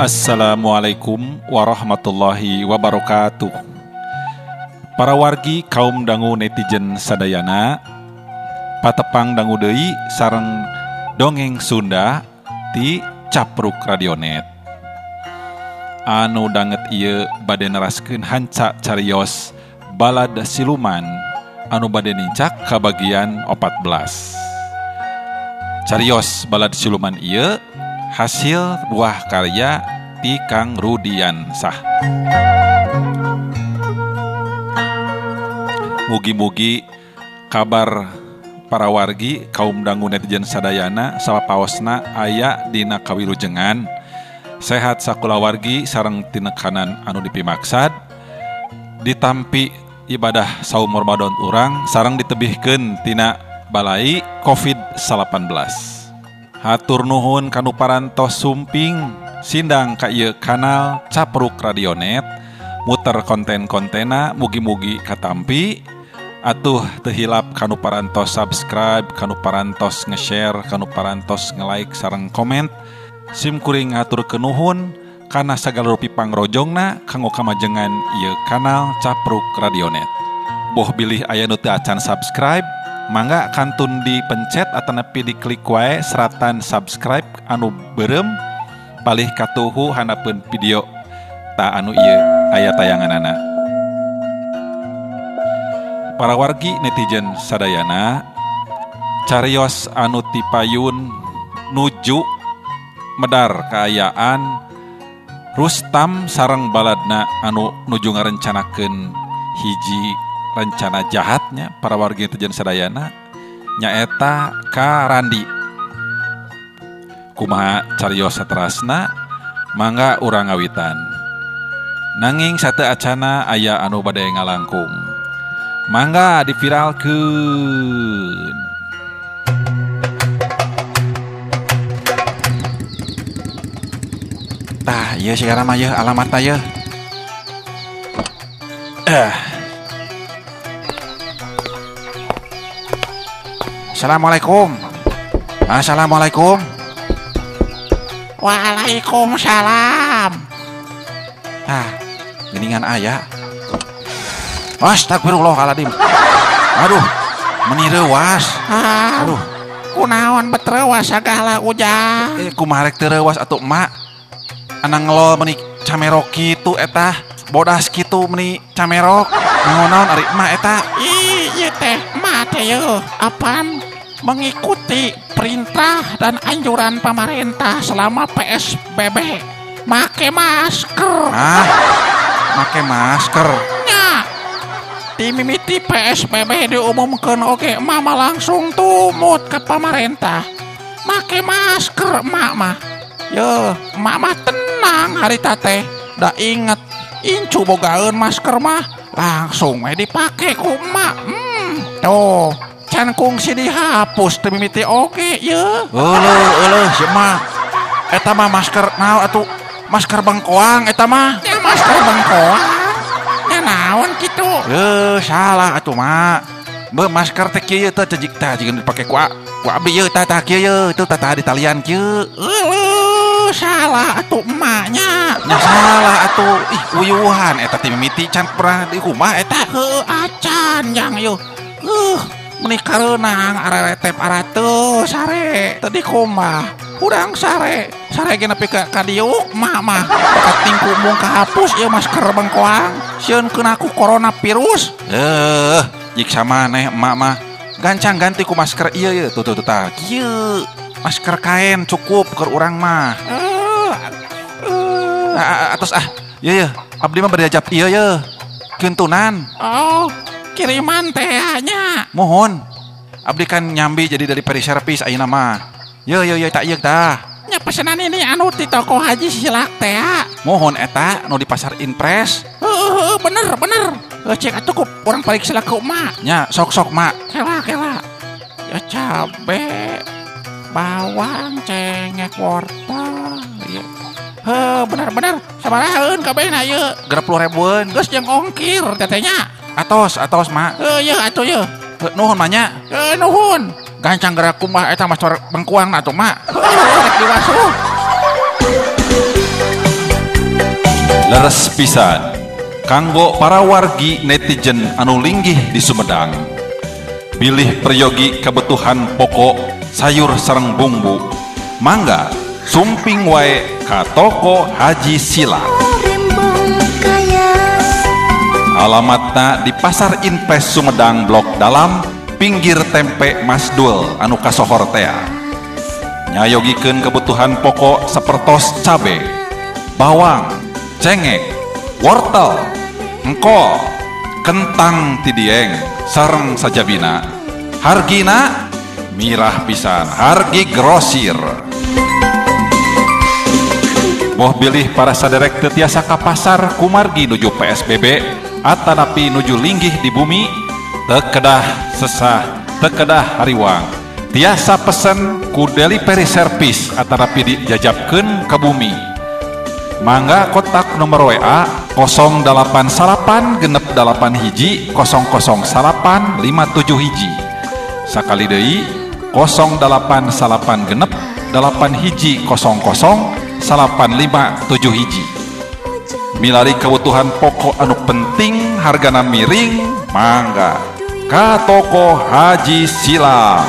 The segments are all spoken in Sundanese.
Assalamualaikum warahmatullahi wabarakatuh. Para wargi kaum dangu netizen sadayana, patepang dangu deui sareng dongeng Sunda ti Capruk Radionet. Anu danget ieu bade neraskeun hanca carios balad siluman anu bade nincak ka bagian 14. Carios balad siluman ieu hasil buah karya ti Kang Rudiansah. Mugi-mugi kabar para wargi kaum dangu netizen sadayana sapaosna aya dina kawilujengan, sehat sakulawargi sareng tinekanan anu dipimaksad, ditampi ibadah saum Ramadan urang sareng ditebihkeun tina balai COVID-19. Hatur nuhun kanu parantos sumping sindang ka ieu kanal Capruk Radionet, muter konten-kontena mugi-mugi katampi. Atuh teu hilap kanu parantos subscribe, kanu parantos nge-share, kanu parantos nge-like sareng komen. Sim kuring ngaturkeun nuhun kana sagala rupi pangrojongna kanggo kamajengan ieu kanal Capruk Radionet. Boh bilih aya nu teu acan subscribe, mangga kantun dipencet atanapi diklik wae seratan subscribe anu beureum palih katuhu handapeun video ta anu ieu aya tayanganana. Para wargi netizen sadayana, carios anu tipayun nuju medar kaayaan Rustam sareng baladna anu nuju ngarencanakeun hiji rencana jahatnya para wargi netizen sadayana nyaeta ka Randi. Kumaha carios saterasna, mangga urang ngawitan. Nanging sate acana aya anu bade ngalangkung, mangga diviralkeun. Tah ieu sigana mah yeuh alamatna yeuh. Assalamualaikum. Assalamualaikum. Waalaikumsalam. Ah, geningan aya. Astagfirullahaladzim. Aduh, meni reuwas. Aduh, kunaon bet reuwas sagala ujang. Kumaha rek teu reuwas atuh emak. Anang ngelol meni camerok kitu eta, bodas kitu meni camerok. Naon-naon ari emak eta? Ih, ieu teh emak teh yeuh, apaan mengikuti perintah dan anjuran pemerintah selama PSBB. Make masker. Ah, make masker. Nya. Dimimiti PSBB diumumkan oke, mama langsung tumut ke pemerintah. Make masker emak mah. Yeuh, emak mah tenang harita teh. Da inget incu bogaeun masker mah langsung we dipake ku emak. Tuh, can kungsi dihapus teu mimiti oge yeuh. Euleuh euleuh si emak. Eta mah masker naon atuh? Masker bengkoang eta mah. Ya masker bengkoang. Ya naon kitu? Salah atuh mak. Be masker teh kieu teh cejik tah jiga dipake ku abdi yeuh tah tah kieu yeuh teu tah tah ditalian kieu. Euleuh salah atuh emaknya. Nya salah atuh. Ih uyuhan eta teh mimiti can pernah di kumaha eta. Heuh acan jang yeuh. Meni kareunang areretep aratuh sare teu dikumbah. Hudang sare, sare ge nepi ka diuk emak mah. Bakat tingku mung kahapus ieu masker bengkoang. Sieun keuna ku coronavirus. Jik samaneh emak mah. Gancang ganti ku masker ieu yeuh tuh tuh tah. Kieu masker kain cukup keur urang mah. Atos ah. Ieu yeuh, abdi mah bade ajab ieu yeuh. Keuntunan. Oh, kiriman teh nya. Mohon. Abdi kan nyambi jadi dari peri servis ayeuna mah. Ye ye ye tak ieu tah. Nya pesenan ini anu ti toko Haji Silak teh. Mohon eta nu di pasar Inpres. Heuh bener bener. Cek atuh ku urang paling silak ku emak. Nya sok-sok mak. Kela kela. Ya cabe, bawang, cengek, wortel. Ieu. Heuh bener bener. Sabarahaeun kabehna ieu? 60 ribuan. Geus jeung ongkir tetehnya. Atos atos mak. Heuh ieu atuh ieu. Nuhun mah nya. Nuhun. Gancang gerak kumaha eta masker bengkoang atuh mak. Heuh rek diwasuh. Leres pisan kanggo para wargi netizen anu linggih di Sumedang. Bilih peryogi kebutuhan pokok sayur sareng bumbu. Mangga sumping wae ka toko Haji Sila. Alamatna di Pasar Inpes Sumedang Blok Dalam, pinggir tempe Masdul anu kasohor tea. Nyayogikeun kebutuhan pokok sapertos cabe, bawang, cengek, wortel, engkol, kentang tidieng, sareng sajabina. Hargina mirah pisan, hargi grosir. Boh bilih para saderek teu tiasa ka pasar kumargi nuju PSBB atanapi nuju linggih di bumi, teu kedah sesah, teu kedah hariwang. Tiasa pesen ku delivery service atanapi dijajabkeun ka bumi. Mangga kontak nomor WA 089 6 8 1 0 0 9 5 7 1. Sakali deui 089 6 8 1 0 0 9 5 7 1. Milari kebutuhan pokok anu penting hargana miring, mangga ka toko Haji Sila.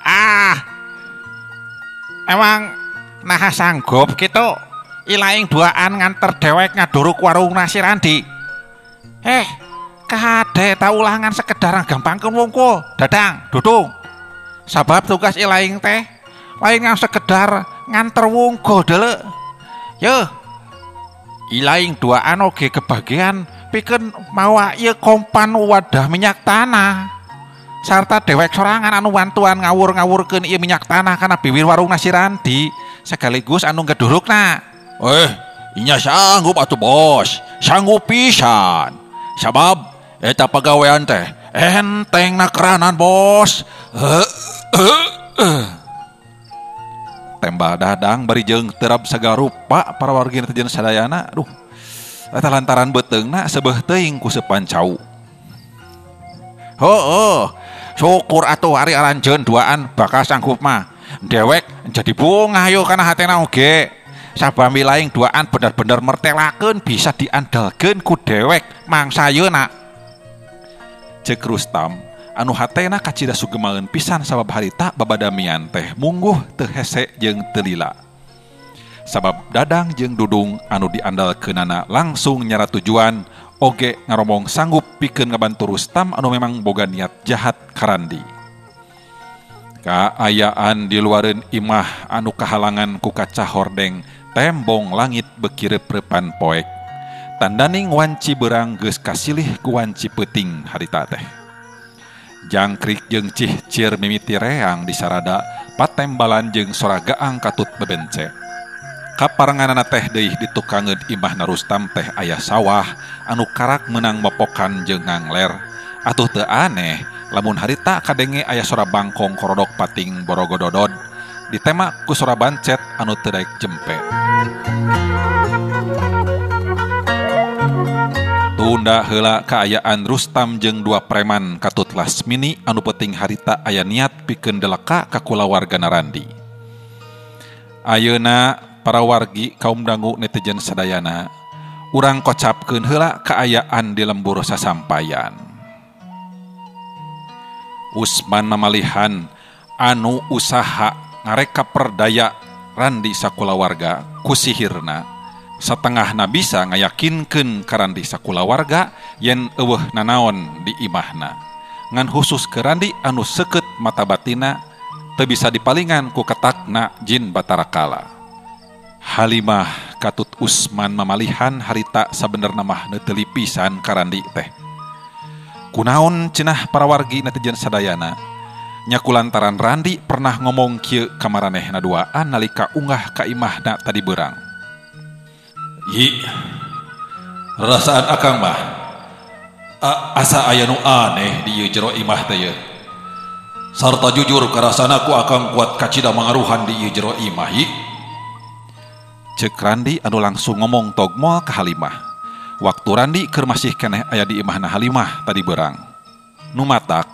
Ah, emang naha sanggup gitu ilaing duaan nganter dewek ngaduruk warung nasi Randi. Kade ta ulangan sekedar gampangkeun wungkul, Dadang, Dudung. Sabab tugas ilaing teh lain ngan sekedar nganter wungkul deuleu. Yeuh, ilaing duaan oge kebagian pikeun mawa ieu kompan wadah minyak tanah sarta dewek sorangan anu wantuan ngawur-ngawurkeun ieu minyak tanah kana biwir warung nasi Randi sekaligus anu ngedurukna. Inya sanggup atuh bos, sanggup pisan. Sabab eta pagawean teh enteng nakranan bos. Tembal Dadang bari jeung terap sagala rupa para wargi netizen sadayana. Aduh, eta lantaran beuteungna sebeuh teuing ku seupan cau. Heueuh, syukur atuh ari aranjeun duaan bakal sanggup mah. Dewek jadi bungah yo kana hatena oge. Sabab milaing duaan bener-bener mertelakeun bisa diandalkeun ku dewek mangsa yeuna. Ceuk Rustam anu hatena kacida sugemaeun pisan sabab harita babadamian teh mungguh teu hese jeung teu lila. Sabab Dadang jeung Dudung anu diandalkeunana langsung nyara tujuan oge ngaromong sanggup pikeun ngabantu Rustam anu memang boga niat jahat ka Randi. Kaayaan di luareun imah anu kahalangan ku kaca hordeng tembong langit beuki reup-reupan poek. Tandaning wanci beurang geus kasilih ku wanci peuting harita teh. Jangkrik jeung cihcir mimiti reang di sarada patembalan jeung sora gaang katut bebence. Kaparenganana teh deui ditukangeun imahna Rustam teh aya sawah anu karak meunang mopokan jeung ngangler. Atuh teu aneh lamun harita kadenge aya sora bangkong korodok pating borogododod ditema ku sora bancet anu teu daek jempe. Tunda heula kaayaan Rustam jeung dua preman katut Lasmini anu penting harita aya niat pikeun deleka ka kulawargana Randi. Ayeuna para wargi kaum dangu netizen sadayana, urang kocapkeun heula kaayaan di lembur sasampayan. Usman mamalihan anu usaha ngareka perdaya Randi sakulawarga ku sihirna. Satengahna bisa ngayakinkeun ka Randi sakulawarga yen eueuh nanaon di imahna. Ngan khusus ke Randi anu seukeut mata batina teu bisa dipalingan ku ketakna jin Batara Kala. Halimah katut Usman mamalihan harita sabenerna mah neuteli pisan ka Randi teh. Kunaon cenah para wargi netizen sadayana? Nya kulantaran Randi pernah ngomong kieu ka maranehna duaan nalika unggah ka imahna tadi beurang. Yi, rasaan akang mah Asa aya nu aneh di ieu jero imah teh ye. Sarta jujur karasana ku akang kuat kacida mangaruhan di ieu jero imah hi. Cek Randi anu langsung ngomong togmol ka Halimah. Waktu Randi keur masih keneh aya di imahna Halimah tadi berang. Nu matak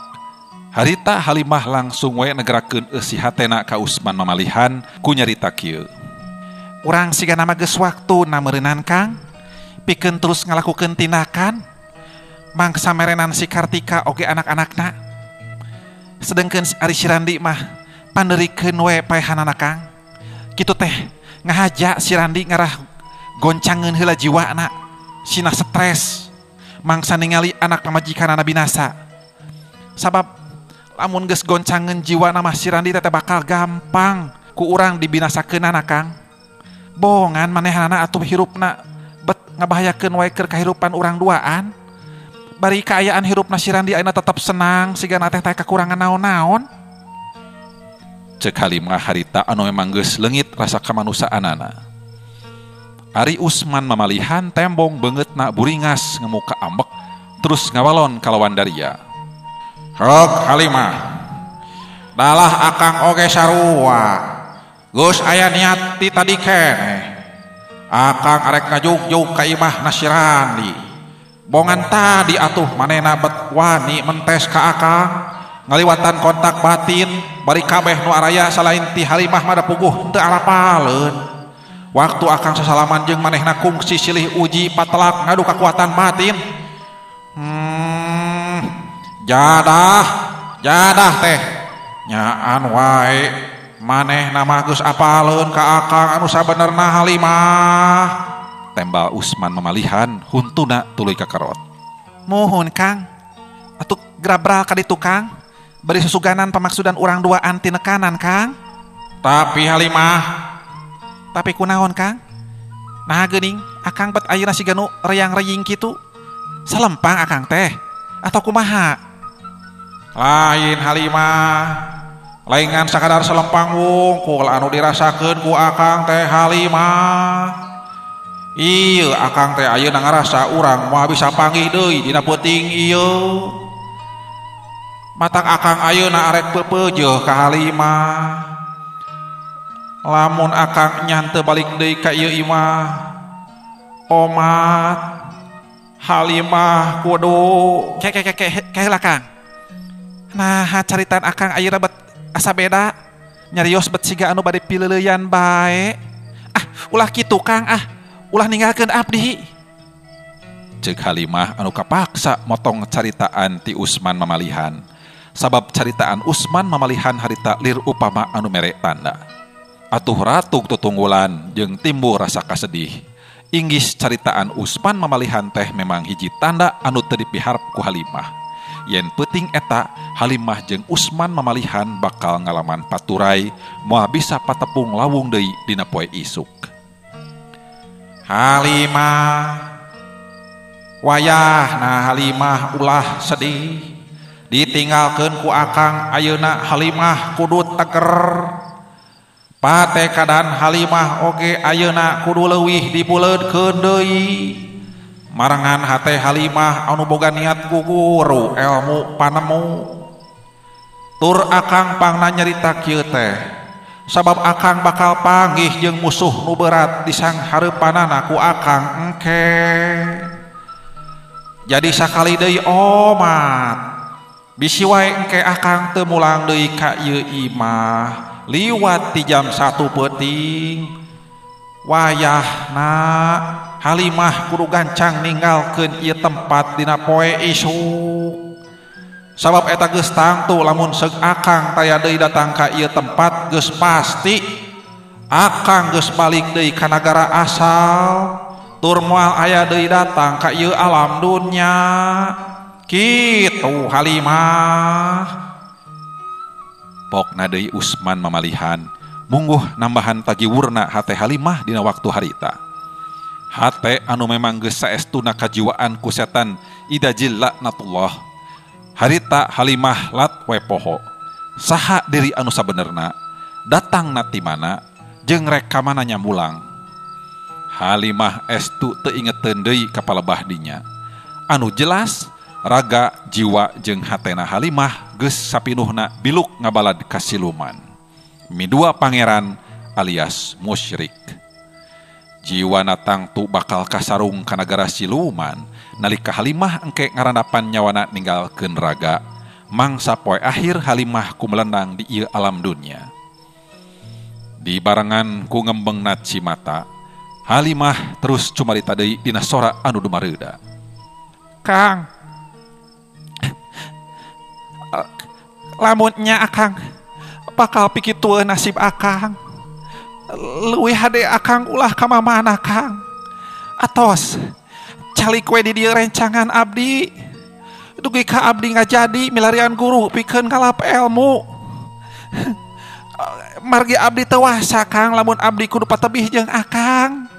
harita Halimah langsung we negerakeun eusi hatena ka Usman mamalihan ku nyarita kieu. Urang siga nama geus waktuna meureunan Kang, pikeun terus ngalakukeun tindakan mangsa merenan si Kartika oge anak-anakna. Sedengkeun ari si Randi mah panderikeun we paehanana Kang. Kitu teh ngahaja si Randi ngarah goncangeun heula jiwana, sina stres mangsa ningali anak pamajikanana binasa. Sabab lamun geus goncangeun jiwana mah si Randi teh bakal gampang ku urang dibinasakeunana Kang. Bongan manehanana atuh hirupna bet ngabahayakeun wae keur kahirupan urang duaan. Bari kaayaan hirupna si Randi ayeuna tetep senang sigana teh teh kakurangan naon-naon. Cek Halimah harita anu memang geus leungit rasa kamanusaanana. Ari Usman mamalihan tembong beungeutna buringas ngemuka ambek terus ngawalon kalawan daria. Rok Halimah, dalah akang oge sarua. Geus aya niat ti tadi keneh. Akang arek ngajugjug ka imahna si Randi. Bongan tadi atuh manehna bet wani mentes ka akang ngaliwatan kontak batin bari kabeh nu araya salain ti Halimah mah da puguh teu arapaleun. Waktu akang sasalaman jeung manehna kungsi silih uji patelak ngadu kakuatan batin. Jadah, jadah teh nyaan wae manehna mah geus apaleun ka akang anu sabenerna Halimah. Tembal Usman mamalihan huntuna tuluy kakarot. Muhun Kang, atuh grabral ka ditu Kang, bari susuganan pamaksudan urang duaan ti nekanan Kang. Tapi Halimah, tapi kunaon Kang? Nah geuning akang bet ayeuna siga nu reyang-reying kitu. Salempang akang teh atau kumaha? Lain Halimah, laingan sakadar salempang wungkul anu dirasakeun ku akang teh Halimah. Ieu akang teh ayeuna ngarasa urang moal bisa panggih deui dina peuting ieu. Matak akang ayeuna arek peupeujeuh ka Halimah. Lamun akang nya teu balik deui ka ieu imah, omat Halimah kudu ke ke ke ke heula Kang. Nah, caritaan akang ayeuna bet asa beda. Nyarios bet siga anu bade pileuleuyan bae. Ah, ulah kitu Kang ah. Ulah ninggalkeun abdi. Ceuk Halimah anu kapaksa motong caritaan ti Usman mamalihan. Sabab caritaan Usman mamalihan harita lir upama anu mere tanda. Atuh ratug tutunggulan jeung timbul rasa kasedih. Inggis caritaan Usman mamalihan teh memang hiji tanda anu teu dipiharep ku Halimah. Yen peuting eta Halimah jeung Usman mamalihan bakal ngalaman paturai moal bisa patepung lawung deui dina poe isuk. Halimah wayahna Halimah ulah sedih ditinggalkeun ku akang ayeuna Halimah kudu teger. Patekadan Halimah oge ayeuna kudu leuwih dibuleudkeun deui. Marengan hate Halimah anu boga niat guguru elmu panemu. Tur akang pangna nyarita kieu teh sabab akang bakal panggih jeung musuh nu berat di sanghareupanana ku akang engke. Jadi sakali deui omat bisi wae engke akang teu mulang deui ka ieu imah liwat ti jam 1 peuting. Wayahna Halimah kudu gancang ninggalkeun ieu tempat dina poe isuk. Sabab eta geus tangtu lamun seug akang taya deui datang ka ieu tempat geus pasti akang geus balik deui ka nagara asal tur moal aya deui datang ka ieu alam dunya. Kitu Halimah. Pokna deui Usman mamalihan mungguh nambahan tagiwurna hate Halimah dina waktu harita. Hate anu memang geus saestuna kajiwaan ku setan ida jillaknatullah. Harita Halimah lat we poho. Saha diri anu sabenerna, datang na ti mana, jeung rek ka mana nyamulang. Halimah estu teu ingeteun deui ka palebah dinya. Anu jelas Raga, jiwa jeung hatena Halimah geus sapinuhna biluk ngabalad ka siluman. Midua pangeran alias musyrik. Jiwana tangtu bakal kasarung ka nagara siluman nalika Halimah engke ngarandapan nyawana ninggalkeun raga. Mangsa poe akhir Halimah ku melendang di ieu alam dunia. Di barengan ku ngembengna cimata, Halimah terus cumarita deui dina sora anu dumareuda. Kang, lamun nya akang bakal pikitueun nasib akang. Leuwih hade akang ulah ka mamana Kang. Atos calik we di dieu rencangan abdi. Dugi ka abdi ngajadi milarian guru pikeun ngalap ilmu. Margi abdi teu wasa Kang lamun abdi kudu patebih jeung akang.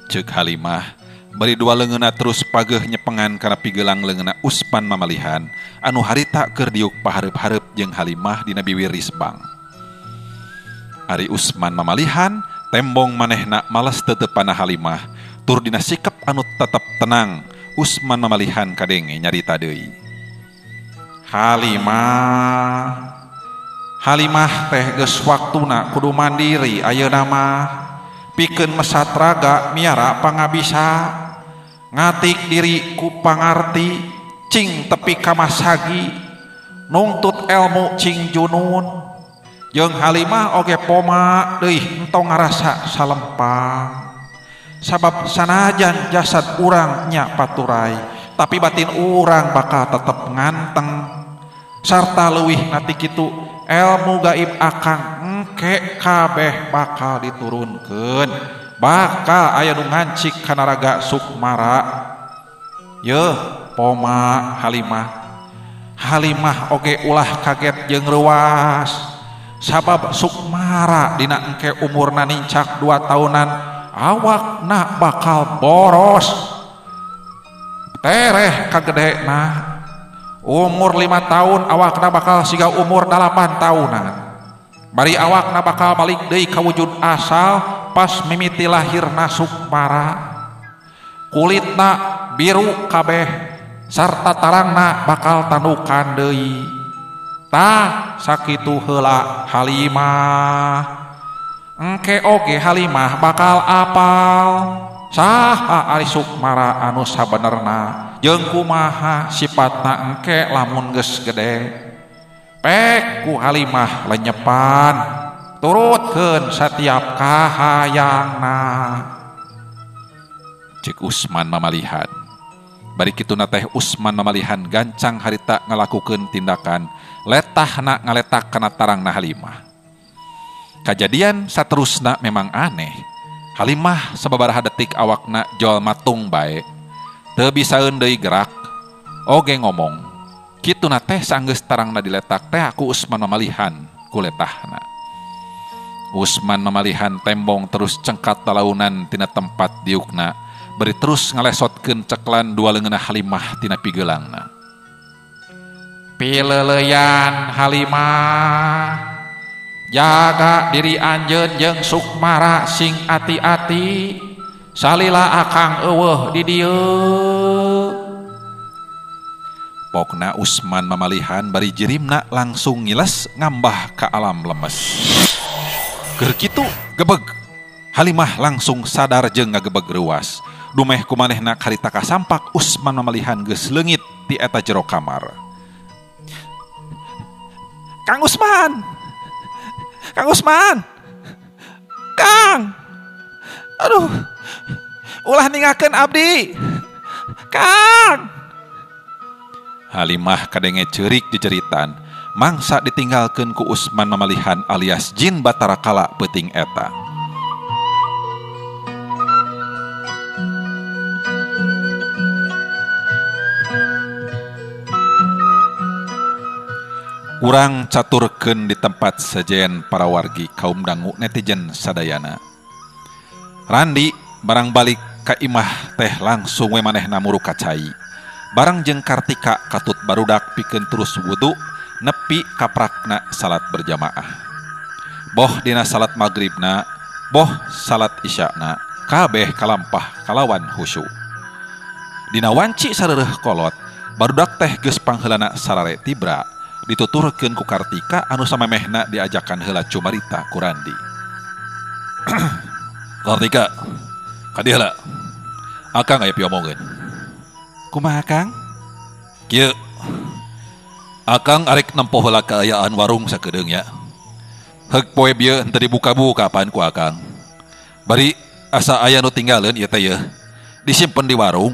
Ceuk Halimah bari dua leungeunna terus pageuh nyepengan kana pigelang leungeunna Usman Mamalihan anu harita keur diuk pahareup-hareup jeung Halimah dina biwir risbang. Ari Usman Mamalihan tembong manehna males teuteupana Halimah tur dina sikap anu tetep tenang Usman Mamalihan kadenge nyarita deui. Halimah, Halimah teh geus waktuna kudu mandiri ayeuna mah pikeun mesat raga miara pangabisa ngatik diri ku pangarti cing tepi ka masagi nungtut elmu cing junun jeung Halimah oge poma deui entong ngarasa salempang sabab sanajan jasad urang nya paturai tapi batin urang bakal tetep nganteng sarta leuwih nati kitu elmu gaib akang engke kabeh bakal diturunkeun bakal aya nu ngancik kana raga Sukmara. Yeuh poma Halimah, Halimah oge ulah kaget jeung reuas sabab Sukmara dina engke umurna nincak 2 tahunan awakna bakal boros tereh kagedena. Umur 5 tahun awakna bakal siga umur 8 tahunan. Bari awakna bakal balik deui ka wujud asal pas mimiti lahirna Sukmara. Kulitna biru kabeh sarta tarangna bakal tandukan deui. Tah sakitu heula Halimah. Engke oge Halimah bakal apal saha ari Sukmara anu sabenerna jeung kumaha sipatna engke lamun geus gede. Pek ku Halimah lenyepan turutkeun satiap kahayangna. Cek Usman Mamalihan. Bari kituna teh Usman Mamalihan gancang harita ngalakukeun tindakan letahna ngaletak kana tarangna Halimah. Kajadian saterusna memang aneh. Halimah sababaraha detik awakna jol matung bae. Teu bisaeun deui gerak, oge ngomong. Kituna teh sanggeus tarangna diletak teh aku Usman Mamalihan ku letahna. Usman Mamalihan tembong terus cengkat talaunan tina tempat diukna, bari terus ngalesotkeun ceklan dua leungeunna Halimah tina pigeulangna. Pileuleyan Halimah, jaga diri anjeun jeung Sukmara sing ati-ati. Salila akang eueuh di dieu. Pokna Usman Mamalihan bari jirimna langsung ngiles ngambah ka alam lemes. Keur kitu gebeg. Halimah langsung sadar jeung ngagebeg reuas. Dumeh kumanehna karita kasampak Usman Mamalihan geus leungit ti eta jero kamar. Kang Usman. Kang Usman. Kang. Aduh. Ulah ningakeun abdi. Kang. Halimah kadenge ceurik jejeritan, mangsa ditinggalkeun ku Usman Mamalihan alias jin Batara Kala peuting eta. Urang caturkeun di tempat sejen para wargi kaum dangu netizen sadayana. Randi barang balik ka imah teh langsung we manehna muru ka cai. Barang jeung Kartika katut barudak pikeun terus wudu nepi kaprakna salat berjamaah. Boh dina salat magribna, boh salat isyana, kabeh kalampah kalawan khusyuk. Dina wanci sareureuh kolot, barudak teh geus pangheulana sarare tibra, dituturkeun ku Kartika anu samemehna diajakan heula cumarita ku Randi. Kartika, kadieu heula. Akang aya piomongeun. Kumaha Kang? Kieu. Akang arek nempo heula kaayaan warung sakedeung nya. Heug poe bieu henteu dibuka-buka pan ku akang. Bari asa aya nu tinggaleun ieu teh yeuh. Disimpen di warung.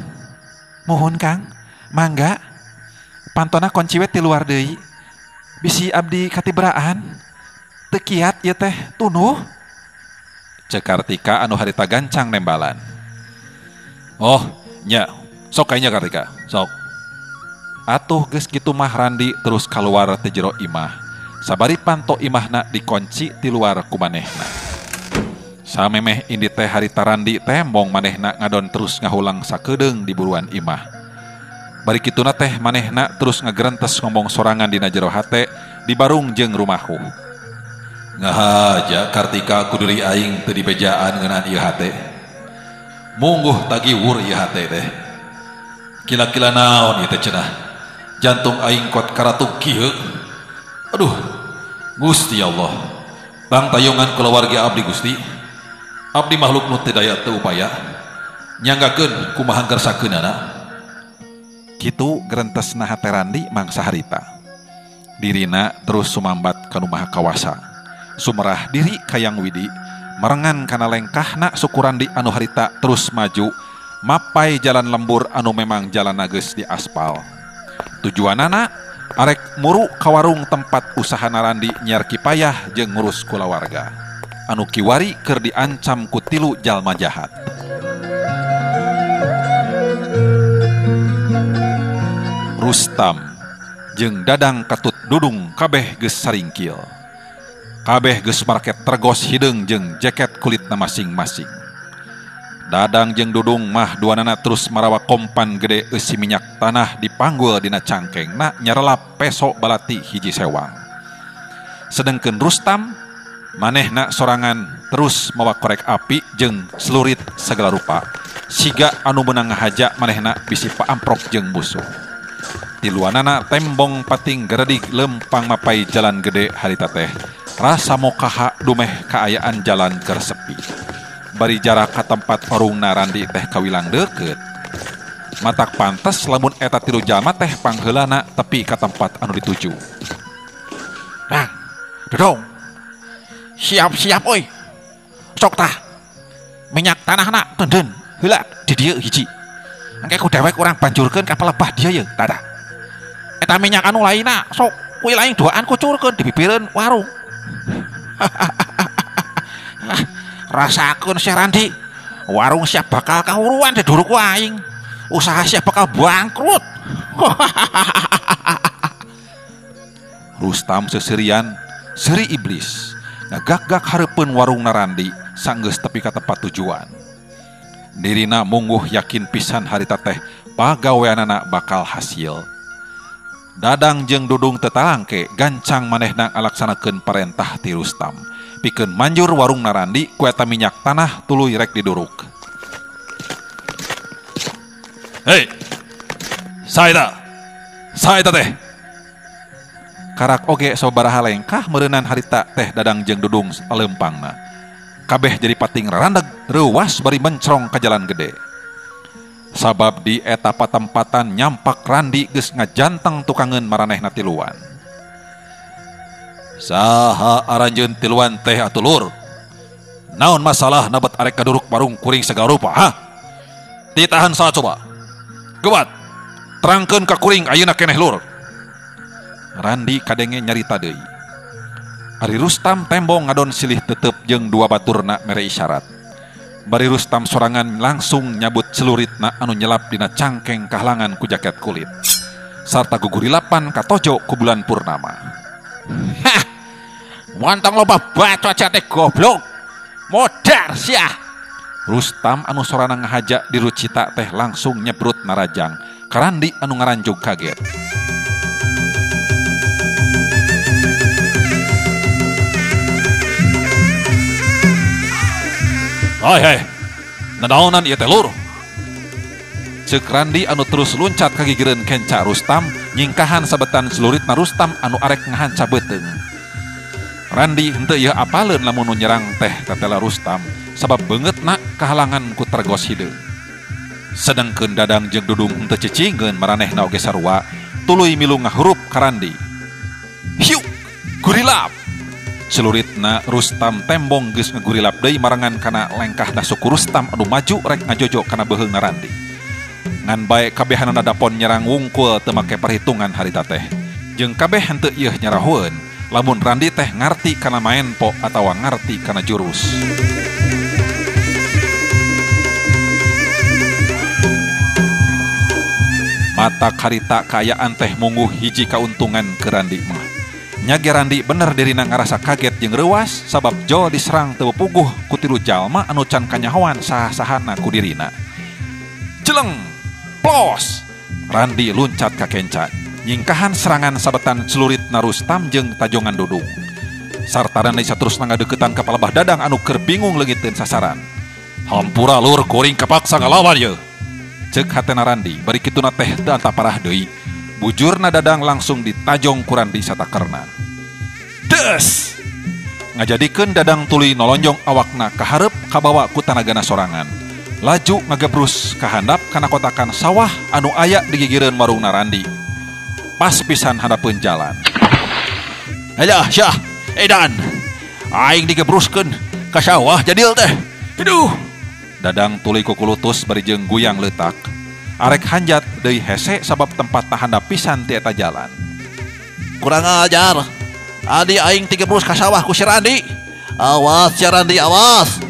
Mohon Kang, mangga. Pantona kunci we ti luar deui. Bisi abdi katibraan. Teu kiat ieu teh tunuh. Ceuk Kartika anu harita gancang nembalan. Oh, nya. Sok kayaknya Kartika, sok. Atuh geus kitu mah Randi terus kaluar ti jero imah. Sabari panto imahna dikunci ti luar ku manehna. Samemeh indi teh harita Randi tembong manehna ngadon terus ngahulang sakedeung di buruan imah. Bari kituna teh manehna terus ngagerentes ngomong sorangan dina jero hate di barung jeung rumahu. Ngahaja Kartika kuduri aing teu dibejaan ngeunaan ieu hate. Mungguh tagiwur ieu hate teh. Kila-kila naon ieu teh cenah. Jantung aing kuat karatuk kieu. Aduh, Gusti Allah. Bang tayungan kulawarga abdi Gusti. Abdi makhluk nu teu daya teu upaya. Nyanggakeun kumaha ngersakeunana. Kitu gerentesna hate Randi mangsa harita. Dirina terus sumambat ka nu maha kawasa. Sumerah diri kayang Widi, merengan kana lengkahna suku Randi anu harita terus maju, mapai jalan lembur anu memang jalan geus di aspal. Tujuanana arek muru ka warung tempat usaha Randi nyiar kipayah jeung ngurus kulawarga. Anu kiwari keur diancam ku tilu jalma jahat. Rustam jeung Dadang katut Dudung kabeh geus saringkil. Kabeh geus market tergos hideung jeung jaket kulitna masing-masing. Dadang jeung Dudung mah duanana terus marawa kompan gede eusi minyak tanah dipanggul dina cangkengna nyerelap peso balati hiji sewang. Sedengkeun Rustam manehna sorangan terus mawa korek api jeung selurit segala rupa. Siga anu meunang ngahaja manehna bisi paamprok jeung musuh. Tiluanana tembong pating geredig lempang mapai jalan gede harita teh. Rasa mokaha dumeh kaayaan jalan keur sepi. Bari jarak ka tempat warungna Randi teh kawilang deukeut. Matak pantes lamun eta tilu jalma teh pangheulana tepi ka tempat anu dituju. Nah, Dudung. Siap-siap euy. Sok tah. Minyak tanahna teundeun heula di dieu hiji. Engke ku dewek urang banjurkeun ka palebah dieu ye, tah. Eta minyak anu lainna sok kuy lain duaan kucurkeun di bibireun warung. Rasakeun sia Randi, warung sia bakal kahuruan diduruk ku aing. Usaha sia bakal bangkrut. Rustam seserian, seri iblis, ngagak-gak hareupeun warung Randi sanggeus tepi ka tempat tujuan. Dirina mungguh yakin pisan harita teh pagaweanana bakal hasil. Dadang jeung Dudung tetalangke gancang manehna ngalaksanakeun parentah ti Rustam. Pikeun manjur warung Randi ku eta minyak tanah tuluy rek diduruk. Hei. Saeta. Saeta teh. Karak oge sabaraha lengkah meureunan harita teh Dadang jeung Dudung leumpangna. Kabeh jadi pating rarandeg reuwas bari mencrong ka jalan gede. Sabab di eta patempatan nyampak Randi geus ngajanteng tukangeun maranehna tiluan. Saha aranjeun tiluan teh atuh lur? Naon masalah nabet arek kaduruk warung kuring segala rupa, ha? Ditahan saha coba? Gewat. Terangkeun ka kuring ayeuna keneh lur. Randi kadenge nyarita deui. Ari Rustam tembong ngadon silih tetep jeung dua baturna mere isyarat. Bari Rustam sorangan langsung nyabut celuritna anu nyelap dina cangkeng kahlangan ku jaket kulit. Sarta gugurilapan katojo ku bulan purnama. Hah! Montong loba bacot sia teh goblok. Modar sia. Rustam anu sorana ngahaja dirucita teh langsung nyebrut narajang. Karandi anu ngaranjug kaget. Hai hai, nanaonan ieu teh lur. Ceuk Randi anu terus luncat ka gigireun kenca Rustam, nyingkahan sabetan celuritna Rustam anu arek ngahanca beuteung. Randi henteu ieu apaleun lamun nu nyerang teh tetela Rustam, sabab beungeutna kahalangan ku tergos hideung. Sedengkeun Dadang jeung Dudung henteu cicingeun maranehna oge sarua, tuluy milu ngahurup ka Randi. Hiuk, gurilap. Celuritna Rustam tembong geus ngagurilap deui marengan kana lengkahna suku Rustam anu maju rek ngajojo kana beuheungna Randi. Ngan bae kabehanana dapon nyerang wungkul teu make perhitungan harita teh. Jeung kabeh henteu ieu nyarahoeun lamun Randi teh ngarti kana maenpo atawa ngarti kana jurus. Mata karita kaayaan teh mungguh hiji kauntungan ke Randi mah. Nyage Randi bener dirina ngarasa kaget jeung reuas sabab jol diserang teu puguh ku tilu jalma anu can kanyahoan saha-sahana ku dirina. Jeleng, plos. Randi luncat ka kenca, nyingkahan serangan sabetan celuritna Rustam jeung tajongan Dudung. Sarta Randi saterusna ngadeukeutan ka palebah Dadang anu keur bingung leungiteun sasaran. Hampura lur kuring kapaksa ngalawan yeuh. Ceuk hatena Randi, bari kituna teh teu antaparah deui. Bujurna Dadang langsung ditajong ku Randi satakerna. Des! Ngajadikeun Dadang tuluy nolonjong awakna ka hareup kabawa ku tanagana sorangan. Laju ngagebrus ka handap kana kotakan sawah anu aya di gigireun warungna Randi. Pas pisan handapeun jalan. Alah syah, edan. Aing digebruskeun ka sawah jadil teh. Aduh. Dadang tuluy kukulutus bari jeung guyang leutak. Arek hanjat deui hese sabab tempat handap pisan ti eta jalan. Kurang ajar. Adi aing tigebrus ka sawah ku si Randi. Awas si Randi, awas.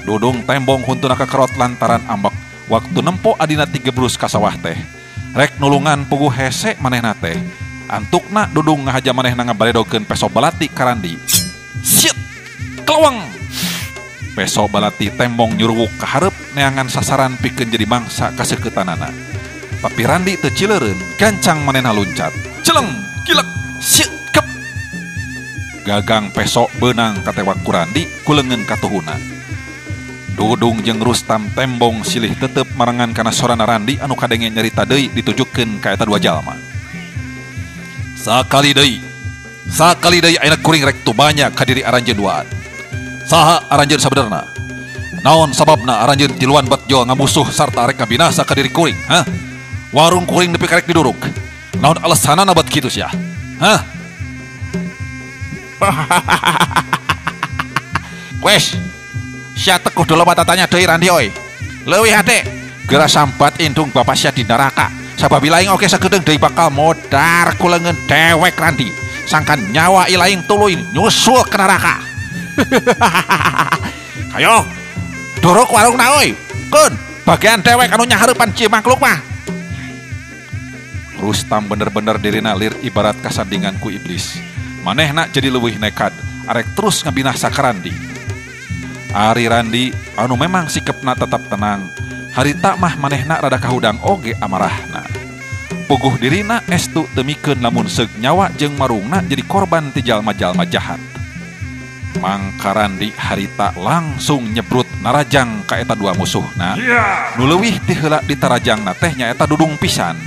Dudung tembong huntuna kakerot lantaran ambek waktu nempo adina tigebrus ka sawah teh. Rek nulungan puguh hese manehna teh. Antukna Dudung ngahaja manehna ngabaredokeun peso balati ka Randi. Siet! Keleweng! Peso balati tembong nyuruwuk ka hareup neangan sasaran pikeun jadi mangsa kaseuketanana. Tapi Randi teu cileureun, gancang manehna luncat. Celeng, gilek, siet, kep. Gagang peso beunang katewak ku Randi ku leungeun katuhuna. Dudung jeung Rustam tembong silih tetep marengan kana sorana Randi anu kadenge nyarita deui ditujukeun ka eta dua jalma. Sakali deui ayeuna kuring rek tumanya ka diri aranjeun duaan. Saha aranjeun sabenerna? Naon sababna aranjeun tiluan bet jol ngamusuh sarta arek ngabinasa ka diri kuring, hah? Warung kuring nepi karek diduruk. Naon alasanana bet kitu sia? Hah? Wes, sia teguh dulu matatanya deui Randi oi. Leuwih hade, geura sambat indung bapak sia di neraka. Sabab ilaing oge sagedeung deui bakal modar ku leungeun dewek Randi. Sangkan nyawa ilaing tuluy nyusul ke neraka. Hayo, duruk warungna oi. Keun, bagian dewek anu nyahareupan ci makhluk mah. Rustam bener-bener dirina lir ibarat kasandingan ku iblis. Manehna jadi leuwih nekad, arek terus ngabinasa ka Randi. Ari Randi anu memang sikepna tetap tenang, harita mah manehna rada kahudang oge amarahna. Puguh dirina estu teu mikeun lamun seug nyawa jeung marungna jadi korban ti jalma-jalma jahat. Mangka Randi harita langsung nyebrut narajang ka eta dua musuhna. Nu leuwih ti heula ditarajangna teh nyaeta Dudung pisan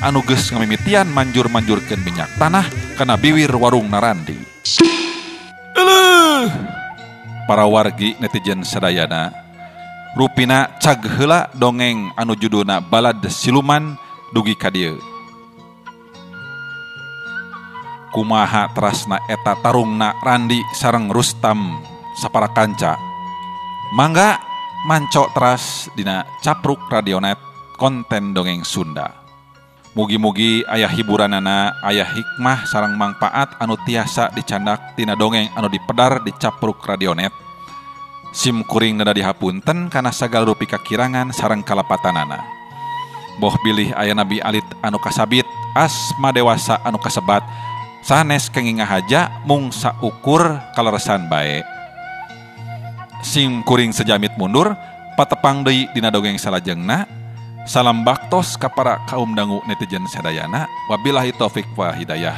anu geus ngamimitian manjur-manjurkeun minyak tanah kana biwir warungna Randi. Eleuh! Para wargi netizen sadayana, rupina cag heula dongeng anu judulna Balad Siluman dugi ka dieu. Kumaha terasna eta tarungna Randi sareng Rustam sapara kanca. Mangga manco teras dina Capruk Radionet konten dongeng Sunda. Mugi-mugi aya hiburanana, aya hikmah sareng mangpaat anu tiasa dicandak tina dongeng anu dipedar di Capruk Radionet. Sim kuring neda dihapunten kana sagala rupi kakirangan sareng kalepatanana. Boh bilih aya nabi alit anu kasabit, asma dewasa anu kasebat, sanes kenging ngahaja mung saukur kaleresan bae. Sim kuring sejamit mundur, patepang deui dina dongeng salajengna. Salam baktos ka para kaum dangu netizen sadayana. Wabillahi taufik wa hidayah.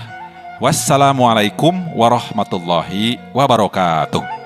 Wassalamualaikum warahmatullahi wabarakatuh.